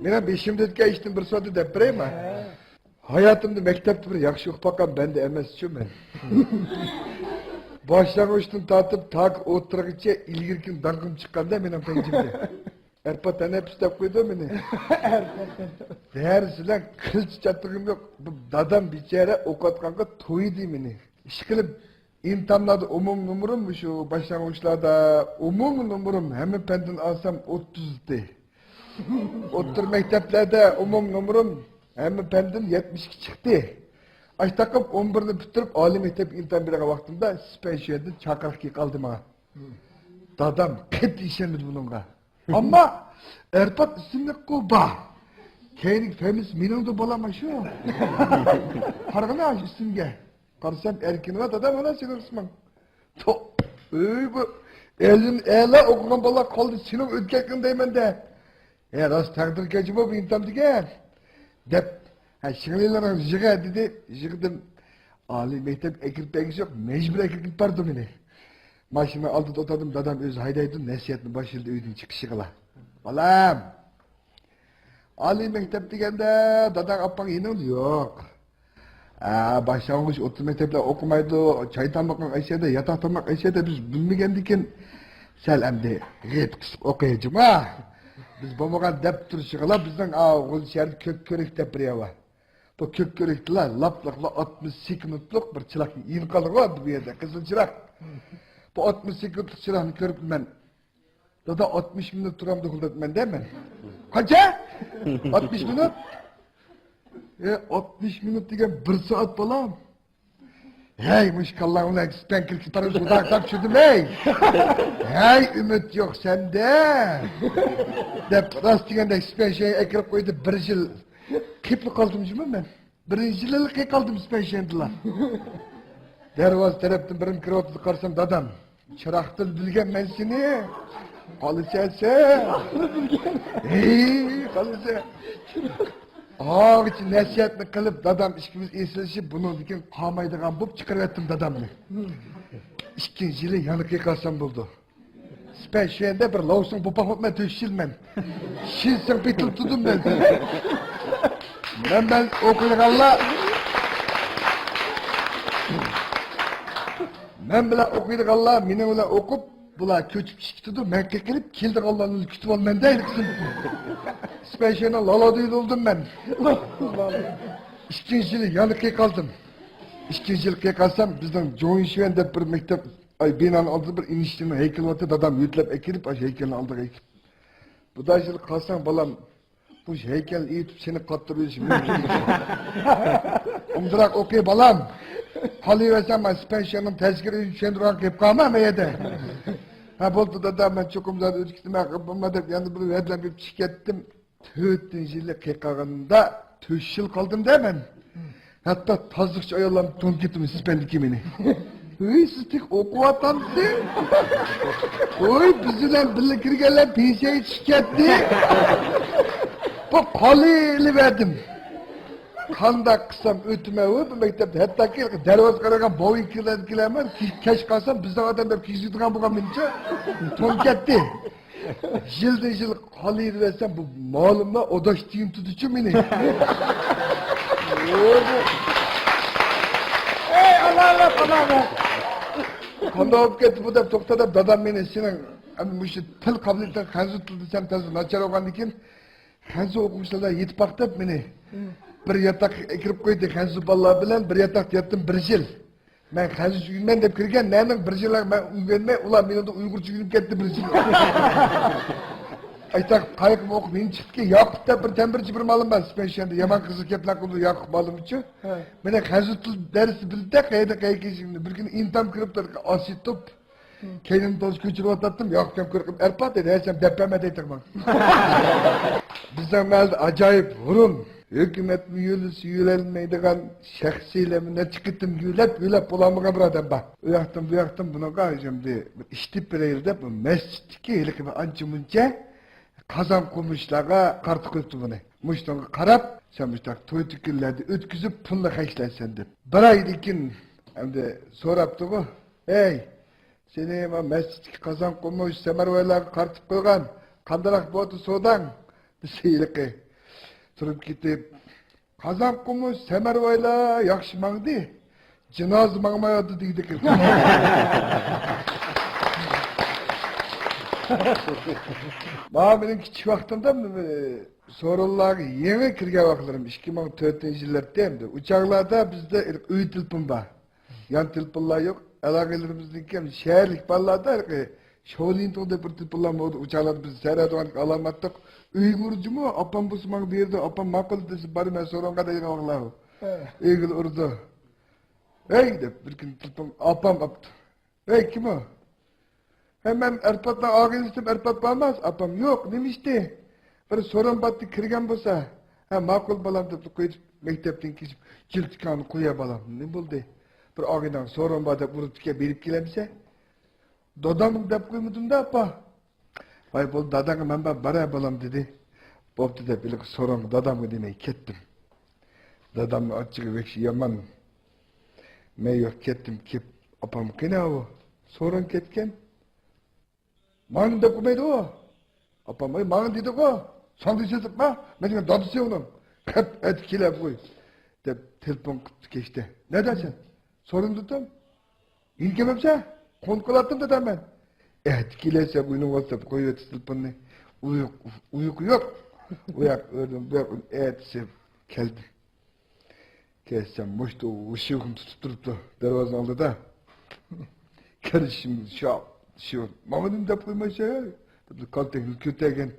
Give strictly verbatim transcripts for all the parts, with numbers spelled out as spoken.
مېنىڭ بېشىمدا ئۆتكەن ئىشتىن بىر سودا دەپ بېرەيمۇ؟ ھاياتىمدا مەكتەپتە بىر ياخشى ئوقۇپ باققان بەندە ئەمەسچۇ مەن. باشلانغۇچتىن تارتىپ تاكى ئوتتۇرىغىچە ئىلگىرىكىدىن داڭقىم چىققاندا مېنىڭ پەنجىمدە. ئەرپا تەنەپپۇس دەپ قويىدۇ مېنى. دەرس بىلەن قىلچە چاتىقىم يوق. بۇ دادام بىچارە ئوقۇۋاتقانغا تويدى مېنى. ئىشقىلىپ، ئىمتىھانلاردا ئومۇم نومۇرۇم مۇشۇ باشلانغۇچلاردا ئومۇم نومۇرۇم ھەممە پەندىن ئالسام ئوتتۇز ئىدى. ئوتتۇرا مەكتەپلەردە ئومۇم نومۇرۇم ھەممە پەندىن يەتمىش ئىككى چىقتى. ئاشتاقىم ئون بىرنى پۈتتۈرۈپ، ئالىي مەكتەپكە ئىمتىھان بېرىدىغان ۋاقتىمدا سىپەن شۈەندىن چاقىرىق كېلىپ قالدى ماڭا. دادام قەتئىي ئىشەنمىدى بۇنىڭغا. ئەمما ئەرپات ئىسىملىكقۇ بار. كەينىدىكى فامىلىسى مېنىڭدۇ بالام شۇ. قارىغىنا شۇ ئىسىمگە. قارىسام ئەركىن ۋە دادام ئانا سېنىڭ ئىسمىڭ. تو، ئۆي بۇ ئەلىم ئەلا ئوقۇغان بالا قالدى سېنىڭ ئۆتكەكىڭ دەيمەن-دە. ھە، راست تەقدىر كەچمۇ بۇ ئىمتىھان دېگەن. دەپ، ھە، شىڭلىلىرىڭ يىغە دېدى، يىغدىم. ئالىي مەكتەپكە ئەكىرىپ بەرگۈسى يوق، مەجبۇرىي ئەكىرىپ بارىدۇ مېنى. ماشىنا ئالدىدا ئولتۇردۇم، دادام ئۆزى ھەيدەيدۇ، نەسىھەتنى باشلىدى ئۆيدىن چىقىشىغىلا. بالام، ئالىي مەكتەپ دېگەندە داداڭ ئاپاڭ يېنىڭدا يوق. ھە، باشلانغۇچ ئوتتۇرا مەكتەپلەر ئوقۇمايدۇ، چاي تامىقىڭ ئەشەدە، ياتاق تاماق ئەشەدە، بىز بىلمىگەندىكىن سەل ئەمدى غېيىت قىسىپ ئوقۇيجۇما. بىز بولمىغان دەپ تۇرۇشىغىلا بىزنىڭ ئاۋۇ غۇل شەھەردە كۆك كۆرۈك دەپ بىر يەر بار. بۇ كۆك كۆرۈكتىلا لاپلا ئاتمىش سېكۇنتلۇق بىر چىراغ يېنىپ قالىدىغۇ بۇ يەردە، قىزىل چىراغ. بۇ ئاتمىش سېكۇنتلۇق چىراغنى كۆرۈپ مەن، دادا، ئاتمىش مىنۇت تۇرامدۇ دەپمەن دە مەن. قانچە؟ ئاتمىش مىنۇت؟ ئە، ئاتمىش مىنۇت دېگەن بىر سائەت بالام. ھەي، مۇشۇ كاللاڭ بىلەن سىپەن كىرىپ بارىمىز، ئۇزاق دەپ چۈشۈردۈم، ھەي. ھەي، ئۈمىد يوق سەندە. دەپ، راست دېگەندەك سىپەن شەينى ئەكىرىپ قويدى، بىر يىل قېپلا قالدىم جۇمۇ مەن. بىرىنچى يىلى قالدىم سىپەن شەيندىلا. دەرۋازا تەرەپتىن بىرىم كىرىۋاتىدۇ، قارىسام دادام. چىراغدىن بىلگەن مەن سېنى. قالىسەن سەن. ھېي، قالىسەن. ئاغىچ نەسىھەتنى قىلىپ، دادام ئىككىمىز ئېسىلىشىپ، بۇنىڭدىن كېيىن قالمايدىغان بولۇپ چىقىرىۋەتتىم دادامنى. ئىككىنچى يىلى يەنە قېيىق ئالسام بولدى. سىپەن شۈەندە بىر لاۋسىڭ بوپاخمۇ مەن تۆشۈشۈلمەن. شىنسىڭ پېتىل تۇدۇم مەن. مەن بىلەن ئوقۇيدىغانلار، مەن بىلەن ئوقۇيدىغانلار مېنىڭ بىلەن ئوقۇپ، بۇلار كۆچۈپ چۈشۈپ كېتىدۇ، مەن قېقىلىپ كېلىدىغانلارنى كۈتۈپ ئالىمەن دەيدۇ قىزىم. سىپەن شۈەننىڭ لالا دېيىلدىم مەن. ئىككىنچى يىلى يەنە قېيىق ئالدىم. ئىككىنچى يىلى قېيىق ئالسام، بىزنىڭ جوڭشۈەن دەپ بىر مەكتەپ ئاي، بىنانىڭ ئالدىدا بىر ئىنىشتىنىڭ ھەيكىلى بارتتى، دادام يۆتلەپ ئەكېلىپ، ئاشۇ ھەيكەلنىڭ ئالدىغا ئېكىپ، بۇ داش يىل قالساڭ، بالام، بۇ ھەيكەلنى ئېيتىپ سېنى قاتتىرىۋېلىشى مۇمكىن. ئۇندىراق ئوقۇي، بالام. قالىۋەرسەم، مەن سىپەن شەننىڭ تەسكىرىنى چۈشەندۈرگەن قېلىپ قالما مەن يەردە. ھە، بولدى، دادا، مەن چوقۇم زادى ئۆتۈپ كېتىمەن، بولما دەپ، يەنە بىر ۋەدىلەپ كېتىپ كەتتىم. تۆتىنچى يىلى قېقىغىنىمدا تۆت يىل قالدىم-دە مەن. ھەتتا تازىلىقچى ئاياللارمۇ تونۇپ كەتتىم سىپەندىكى مېنى. ھۆي، سىز تېخى ئوقۇۋاتامسىز؟ ھوي، بىز بىلەن بىللە كىرگەنلەر پېنسىيەگە چىقىپ كەتتى. بۇ قالىلىۋەردىم. قانداق قىلسام ئۆتىمەن ھوي بۇ مەكتەپتە. ھەتتاكى دەرۋازا قارايدىغان بوۋىنكىلەرگىلەرمۇ كەچ قالسام بىزنىڭ ئادەملەر كىرگۈزىدىغان بولغان مېنىڭچە. تونۇپ كەتتى. يىلدىن يىل قالىۋەرسەم، بۇ مالىملار ئاداش دېگىنى تۇتىدىچۇ مېنى. ئەي، ئاللاھ ئاللاھ، ئاللاھ ئاللاھ. قانداق بولۇپ كەتتى بۇ دەپ توختا دەپ، دادام مېنى سېنىڭ ئەمدى مۇشۇ تىل قابىلىيىتىڭ خەنزۇ تىلى دېسەم تازا ناچار بولغاندىكىن، خەنزۇ ئوقۇغۇچىلار يېتىپ باق دەپ مېنى بىر ياتاققا ئەكىرىپ قويدى. خەنزۇ بالىلار بىلەن بىر ياتاقتا ياتتىم بىر يىل. مەن خەنزۇچە ئۆگىنىمەن دەپ كىرگەن، نەنىڭ بىر يىللىق مەن ئۆگەنمەي، ئۇلار مېنىڭدىن ئۇيغۇرچە ئۆگىنىپ كەتتى بىر يىل. ئاشتاق قايىقىم ئوقۇپ يېنى چىقىپتىكەن، ياقۇپ دەپ بىر تەمبىرچى بىر مالىم بار، سىپەن شۈەندە يامان قىزىق گەپلەر قىلىدۇ ياقۇپ مالىمچۇ. ھە. مېنىڭ خەنزۇ تىل دەرسى بىلدى، قەيەردە قەيەرگە كېلىشىمنى. بىر كۈنى ئىمتىھان كىرىپتۇ، ئاسىتوپ. كەينىمدىن تازا كۆچۈرۈۋاتاتتىم، ياقۇپ كەم كۆرۈپ، ئەرپا دەيدۇ، ھە، سەن دەپ بەرمە دەيتتىڭ ماڭا. بىزنىڭ مەھەللىدە ئاجايىپ ھۇرۇن، ھۆكۈمەتمۇ يۆلىسە يۆلەلمەيدىغان، شەخسىيلەرمۇ نەچچە قېتىم يۆلەپ، يۆلەپ بولالمىغان بىر ئادەم بار. ئۇ ياقتىن، بۇ ياقتىن بۇنىڭغا ئەمدى بىر ئىش تېپىپ بېرەيلى دەپ، بۇ مەسچىتتىكى ھېلىقى بىر ئانچە مۇنچە قازان قومۇشلارغا قارىتىپ قويۇپتۇ بۇنى. مۇشۇنىڭغا قاراپ، سەن مۇشۇنداق توي-تۆكۈنلەرنى ئۆتكۈزۈپ، پۇلنى خەجلەرسەن دەپ. بىر ئايدىن كېيىن ئەمدى سوراپتىغۇ، ھەي، سېنى ما مەسچىتتىكى قازان قومۇش سەمەرۋايلارغا قارىتىپ قويغان، قانداق بولدى سوداڭ؟ دېسە ھېلىقى تۇرۇپ كېتىپ، قازان قومۇش سەمەرۋايلار ياخشى ماڭدى، جىنازا ماڭمايۋاتىدۇ دېگۈدەك. مانا مېنىڭ كىچىك ۋاقتىمدا، سورۇنلارغا يېڭى كىرگەن ۋاقىتلىرىم ئىككى مىڭ تۆتىنچى يىللاردا ئەمدى. ئۇ چاغلاردا بىزدە ئۆي تېلېفون بار. يان تېلېفونلار يوق. ئالاقىلىرىمىزنىڭكى شەھەرلىك بالىلاردا ھېلىقى شاۋلىنتۇڭ دەپ بىر تېلېفونلار بولدى. ئۇ چاغلاردا بىز سەرەدىغان ئالالماتتۇق. ئۆيگە ئۇرىدىمۇ، ئاپام بولسا ماڭا بېرىدۇ. ئاپام ماقۇل دېسە، بارىمەن سورۇنغا دەيدىغان ۋاقىتلار ئۇ. ھە. ئۆيگىلا ئۇرىدۇ. ھەي دەپ بىر كۈنى تېلېفون ئاپام ئاپتۇ. ھەي، كىم ئۇ؟ ھە، مەن ئەرپاتنىڭ ئاغىنىسىدىم، ئەرپات بارماس؟ ئاپام، يوق، نېمە ئىشتى؟ بىر سورۇن بارتى، كىرگەن بولسا. ھە، ماقۇل بالام دەپلا قويۇپ، مەكتەپتىن كېچىپ، جىلتىكاڭنى قويە بالام. نېمە بولدى؟ بىر ئاغىنەڭ سورۇن بار دەپ ئۇرۇپتىكەن، بېرىپ كېلەمسەن؟ دادام دەپ قويمىدىمدا، ئاپا. ۋاي، بولدى، داداڭغا مەن بار، باراي بالام دېدى. بوپتۇ دەپ، ھېلىقى سورۇنغا دادامغا دېمەي كەتتىم. دادامنىڭ ئاچچىقى ۋەھشىي يامان. مەن يوق كەتتىم، كېلىپ، ئاپام قېنى ئاۋۇ؟ سورۇن كەتكەن. ماڭا دەپ قويمايدۇ ئۇ. ئاپام، ۋاي، ماڭا دېدىغۇ. ساڭا دېسە، ما، مەن دېگەن دادىسى ئۇنىڭ. قەتئىيلا كېلەپ قوي دەپ تېلېفون قىپتۇ كەچتە. نەدە سەن؟ سورۇندىتىم. يېنىكەمەمسە؟ قونۇپ قالاتتىم دادام مەن. ئەتە كېلەرسەن، ئۇينىڭ ۋاسىتە قويۇۋەتتى تېلېفوننى. ئۇيقۇ، ئۇيقۇ يوق. ئۇ ياق ئۆردۈم، بۇ ياق ئۆردۈم، ئەتىسى كەلدى. كەلسەم، مۇشتۇ شىۋخۇن تۇتۇپ تۇرۇپتۇ دەرۋازىنىڭ ئالدىدا. كىرىشىم شاپ، شىۋخۇن. ماڭا نېمە دەپ قويمايسەن؟ دەپتۇ، كالتەكنى كۆتەرگەن.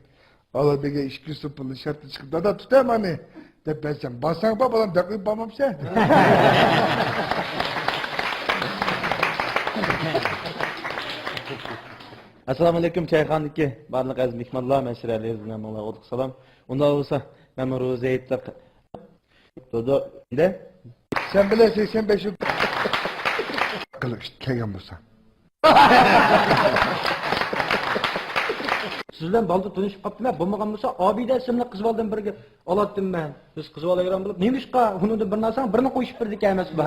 ئالا دېگەن ئىككى يۈز سوپۇننى شەرتتە چىقىپ، دادا، تۇتە مانى دەپ بەرسەم، بارساڭ بار، بالام، دەپ قويۇپ بارمامسەن. ئەسسالامۇئەلەيكۇم، چايخانىدىكى بارلىق ئەزىز مېھمانلار، مەشرەلىرىڭلارغا ئوتلۇق سالام. ئۇنداق بولسا، مەن روزا ھېيتلىق دۇدۇ، ئەمدى سەن بىلەن سەكسەن بەش يىل قىلىق ئىشتە كەلگەن بولسا. سىز بىلەن بالدۇر تونۇشۇپ قاپتىمەن، بولمىغان بولسا، ئابىدە ئىسىملىك قىز بالىدىن بىرگە ئالاتتىم مەن. بىز قىز بالا ھەيران بولۇپ، نېمىشقا ئۇنىڭدىن بىرنى ئالساڭ، بىرنى قوشۇپ بېرىدىكەن ئەمەسمۇ؟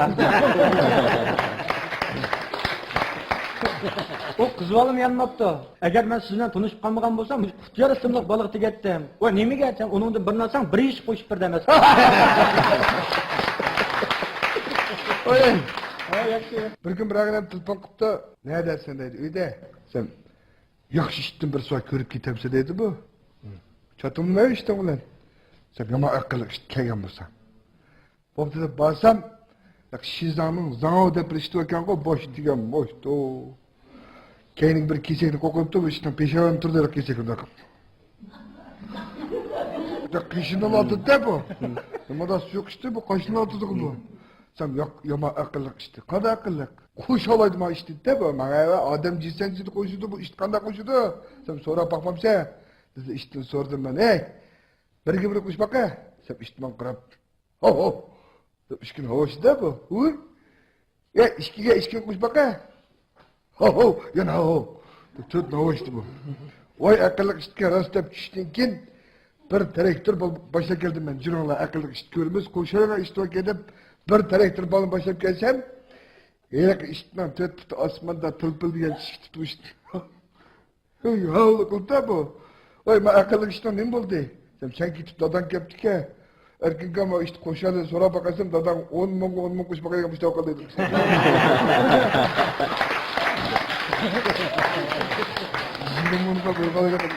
ئۇ قىز بالىمۇ يانماپتۇ. ئەگەر مەن سىز بىلەن تونۇشۇپ قالمىغان بولسام، قۇتيار ئىسىملىق بالىغا تېگەتتىم. ۋاي، نېمىگە دېسەم، ئۇنىڭدىن بىرنى ئالساڭ، بىر يېشىق قوشۇپ بېرىدۇ ئەمەسمۇ؟ ئوي. بىر كۈن بىر ئاغىنەم تېلېفون قىپتۇ. نەدە سەن دەيدۇ، ئۆيدە. سەن ياخشى ئىشتىن بىر سوئال كۆرۈپ كېتەمسەن دەيدۇ بۇ. چاتىملىما ئىشتىن بىلەن. سەن يامان ئەقىللىق ئىشتە كەلگەن بولساڭ. بوپتۇ دەپ بارسام، شىزاڭنىڭ زاڭ دەپ بىر ئىشتى باركەنغۇ، بوش دېگەن بوشتۇ. كەينىگە بىر كېسەكنى قوقۇپتۇ، بۇ ئىشتىن پېشاۋەرنى تۇردى، كېسەكنى قېشىنى ئاتىدۇ بۇ. نېمىدا سۇيۇق ئىشتى بۇ، قېشىنى ئاتىدىغۇ بۇ. سەن ياق، يامان ئەقىللىق ئىشتى. قانداق ئەقىللىق؟ قوشالايدۇ ما ئىشتى دە بۇ. ماڭا ئادەم جىسەنچىلىك قوشىدۇ، بۇ ئىشتى قانداق قوشىدۇ؟ سەن سوراپ باقمامسەن؟ دېدى، ئىشتىن سورىدىم مەن. ھەي، بىرگە بىر قوشۇپ باقە. سەن ئىشتىن قاراپ. ھو، ھو. دەپ ئىككىنى ھاۋاشىدە بۇ. ھۇي. يا، ئىككىگە ئىككىنى قوشۇپ باقە. ھو، ھو، يەنە ھو، ھو. دەپ تۆتنى ھاۋاشىدى بۇ. ۋاي ئەقىللىق ئىشتىكەن، راست دەپ چۈشتىن كېيىن بىر تىراكتور بول-، باشلاپ كەلدىم مەن. جۈرۈڭلار، ئەقىللىق ئىشتى كۆرىمىز، قوشۇلۇڭلار ئىشتىغا دەپ بىر تىراكتور بالىنى باشلاپ كەلسەم، ھېلىقى ئىشتىنىڭ تۆت پۇتى ئاسماندا پىلپىلدىگەن چىشىكى تۇتۇپ ئىشتى. ھەي، ھاۋلىق قىلدى بۇ. ۋاي، ما ئەقىللىك ئىشتىڭ نېمە بولدى؟ دېسەم، سەن كېتىپ داداڭ كەپتىكەن. ئەركىنكام ما ئىشتە قوشۇلدى، سوراپ باقايسەن، داداڭ ئون مىڭغا ئون مىڭ قوشۇپ باقايدىغان مۇشۇنداق قىلدى. يىگىرمە مىڭغا بىر قالىدىغان.